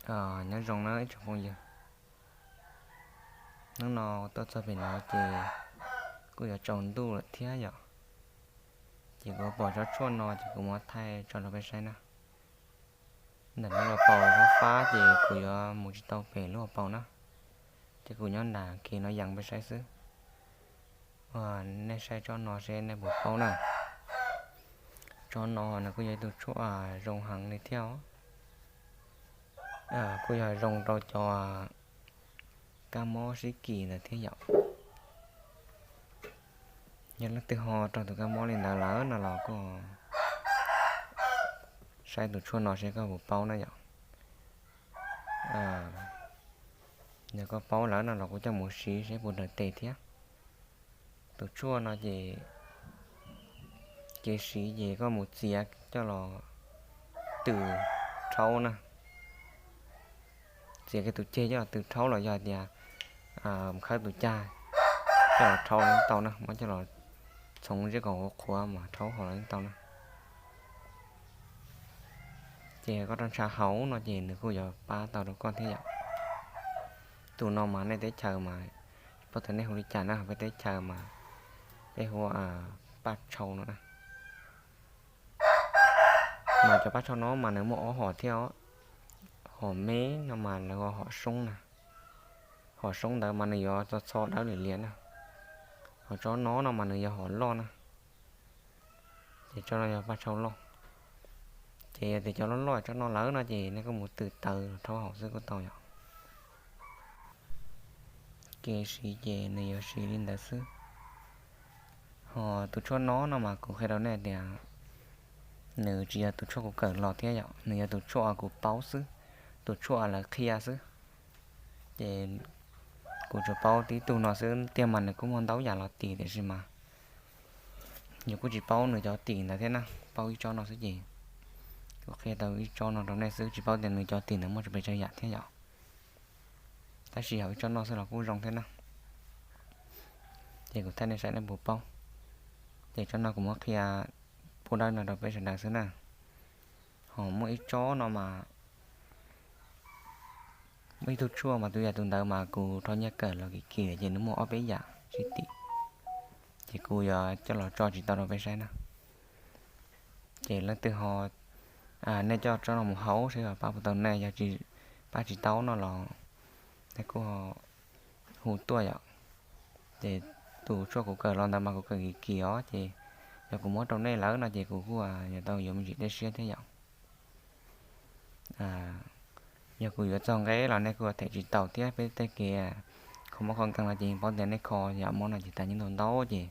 Nyob zoo na ib tsoom phooj ywg, hnub no tuaj txog pem no ces kuj yuav tsaus ntuj lawm thiab yom. Ces kuv pom tsob tshuaj no ces kuv muab thaij tso rau peb saib na. Ntawm no lub hauv paus fab fab ces kuv yuav mus tsis tau pem lub hauv paus na, ces kuv nyob nram kev no yees peb saib xwb. Nej saib tsob no seb nej puas paub na. Tsob no nws kuj yog ib tug tshuaj zoo heev li thiab os. Kuj yog zoo rau cov kab mob sib kis ntawd thiab yom. Yog leej twg ho raug tus kab mob li ntawd lawm no los kuj saib tus tshuaj no seb koj puas paub na yom. Yog koj paub lawm no los kuj coj mus siv seb puas raws tes thiab. Tus tshuaj no ces kev siv ces koj mus txiav coj los tws rhaub na. Txiav kiag tus ceg coj los tws rhaub los yog tias khawb tus cag coj los rhaub los yeej tau na, muab coj los txhoov ziab kom qhuav qhuav mas rhaub hos los yeej tau na. Ces koj roj ntsha hauv no ces nws kuj yuav pab tau rau koj thiab yom. Tus no mas nej teb chaws mas tsis paub tias nej hu li cas na, peb teb chaws mas peb hu paj tshau no na. Mas cov paj tshau no mas nws muaj ob hom thiab os. Hom me no mas lawv hu hom soob na. Hom soob ntawd mas nws yuav txo txho dawb liam liam na. Hos tsob no no mas nws yog hom loj na. Ces tsob no yog paj tshau loj. Ces yog tias cov loj loj tsob no lawm no ces nej kuj mus tws taws rhaub hauv xwb kuj tau yom. Kev siv ces nws yuav siv li ntawd xwb. Hos tus tshuaj no no mas kuv qhia rau nej tias nws tsis yog tus tshuaj kuv kawm los thiab yom, nws yog tus tshuaj kuv paub xwb, tus tshuaj lawv qhia xwb. Ces kuv tsuas paub tib tug no xwb tiag mas nws kuj muaj ntau yam los tim tiam sis mas yus kuj tsis paub nws cov tim ntawd thiab na, paub ib tsob no xwb ces kuv qhia tau ib tsob no rau nej xwb, tsis paub tias nws cov tim ntawd muaj pes tsawg yam thiab yom. Tab sis hauv ib tsob no xwb los kuj zoo thiab na. Ces kuv thaij nej saib nej puas paub. Ces tsob no kuv muab qhia pub dawb no rau peb sawv daws xwb na. Ho muaj ib tsob no mas muaj ib tug tshuaj mas tus yam tus ntawd mas kuv rho nyiaj kawm los kim kim ces nws muaj ob peb yam sib tim, ces kuv yuav coj los tso tsis tau rau peb saib na. Ces leej twg ho, nej coj tsob no mus haus seb pab puas tau nej, yog pab tsis tau no los nej kuj hu tuaj yom. Ces tus tshuaj kuv kawm los ntawd mas kuv kawm kim kim os, ces yog kuv muab rau nej lawm no ces kuv kuj yuav tau yuav me ntsis dej siab thiab yom. Yog kuv yuav txog nqe los nej kuj them tsis tau thiab, peb tej kev kho mob kho nkeeg no ces yeej paub tias nej kho yam mob no ces tas nyiaj ntau ntau ces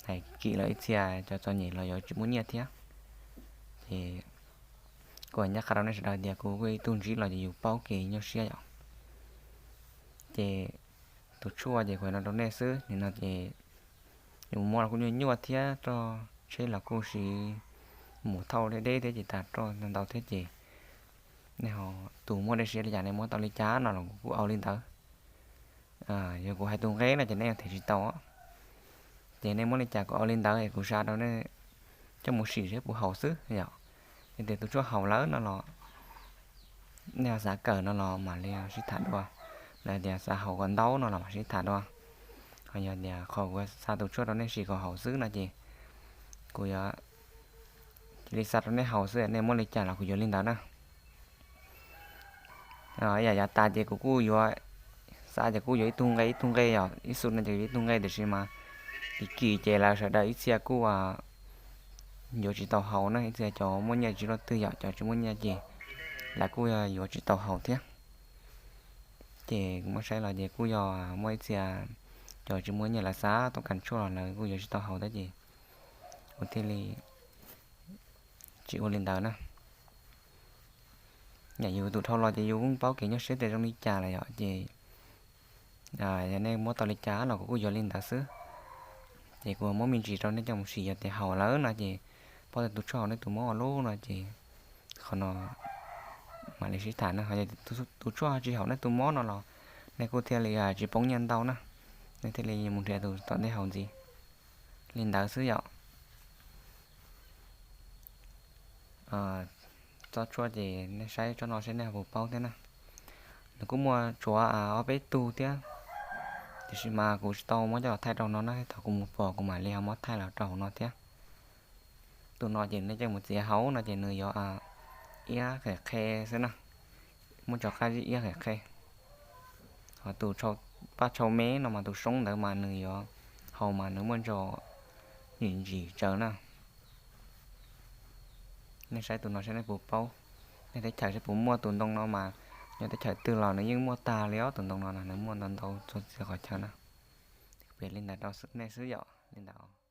hais kim los ib txhia cov txom nyem los yuav tsis muaj nyiaj thiab. Ces kuv ncaj qha rau nej sawv daws tias kuv kuj ib tug ntsib los ces yus paub kev nyuaj siab yom. Ces tus tshuaj ces kuv hais no rau nej xwb, nim no ces yus muab los kuj nyuaj nyuaj thiab, roj tsheb los kuj siv mus thauj deb deb thiab ces tas roj ntau ntau thiab ces nej ho tus muaj dej siab li cas nej muab tau li cas no los kuv kuj au li ntawd. Yog kuv hais tus nqe no ces nej yeej them tsis tau. Ces nej muab li cas kuv au li ntawd es kuv xa rau nej coj mus sim seb puas haum xwb yom. Yog tias tus tshuaj haum lawm no los nej ho xav kawm no los mam li sib tham dua, los tias xav haus kom ntau no los mam sib tham dua. Ho yog tias qhov kuv xa tus tshuaj rau nej sim kom haum xwb no ces kuv yuav cia li xa rau nej haus xwb, nej muab li cas los kuv yuav li ntawd na. Yam yav tas ces kuv kuj yuav, xav ces kuj yuav ib tug nqe ib tug nqe yom, ib xu no ces yuav ib tug nqe tiam sis mas kim kim ces lawv sawv daws ib txhia kuj yuav tsis tau haus na, ib txhia cov muaj nyiaj tsis luaj twg yom, cov tsis muaj nyiaj ces lawv kuj yuav tsis tau haus thiab. Ces kuv muab saib los ces kuj yog muaj ib txhia cov tsis muaj nyiaj lawv xav tau kas tshuaj los lawv kuj yuav tsis tau haus thiab ces kuv thiaj li tsis ua li ntawd na. Yam yus tus dhau los ces yus kuj paub kev nyuaj siab tias zoo li cas lawm yom, ces yog nej muab tau li cas los kuv kuj yuav li ntawd xwb. Ces kuv muab me ntsis rau nej coj mus sim, yog tias haum lawm no ces paub tias tus tshuaj haum nej tus mob lub no ces qhov no mam li sib tham na. Ho yog tus tshuaj tsis haum nej tus mob no los nej kuj thiaj li tsis poob nyiaj ntau na, nej thiaj li mus nrhiav tus tom ntej haus ntxiv. Li ntawd xwb yom. Tsob tshuaj ces nej saib tsob no saib nej puas paub thiab na. Nws kuj muaj tsuav ob peb tug thiab, tiam sis mas kuv tsis tau muab coj los thaij rau no na, thaum kuv mus pom kuv mam li ho muab thaij los rau hauv no thiab. Tus no ces nej coj mus txiav hauv no ces nws yuav iab qhem qhe xwb na, muaj tso qab zib iab qhem qhe. Ho tus paj tshau me no mas tus soob ntawd mas nws yuav haus mas nws muaj ntso ntsim ntsim tsawv na. Nej saib tus no saib nej puas paub. Nej teb chaws saib puas muaj tus ntoo no mas, nyob teb chaws twg los nws yeej muaj tag li os, tus ntoo no nws muaj ntau ntau txhua txhia qhov chaw na. Piav li ntawd rau nej xwb yom, li ntawd.